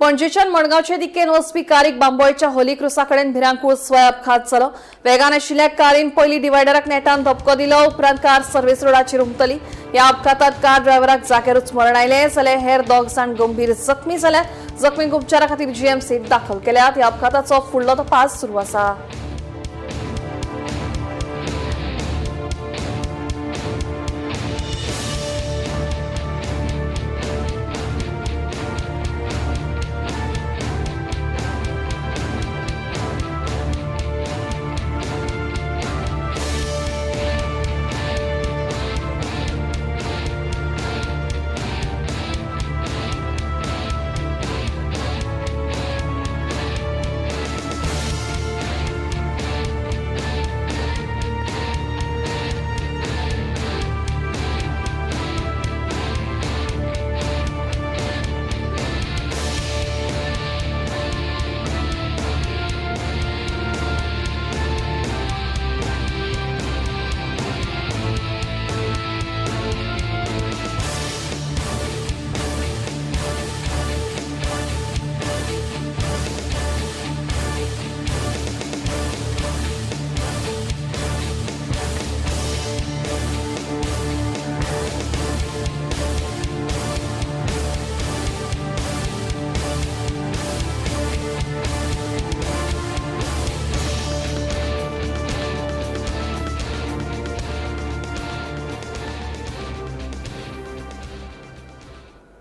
पणजेच्यान मडगांवचे दिकेन वचपी कारीक बांबोळच्या होली क्रुसा कडेन भिरांकूळ स्वय अपघात जालो. वेगान आशिल्ल्या कारीन पयलीं डिवायडराक नेटान धपको दिलो, उपरांत कार सर्व्हिस रोडाचेर हुमटली. ह्या अपघातात कार ड्रायव्हराक जाग्यारूच मरण आयलें, जाल्यार हेर दोग जाण गंभीर जखमी जाल्यात. जखमींक उपचारा खातीर जीएमसीत दाखल केल्यात. ह्या अपघाताचो फुडलो तपास सुरू आसा.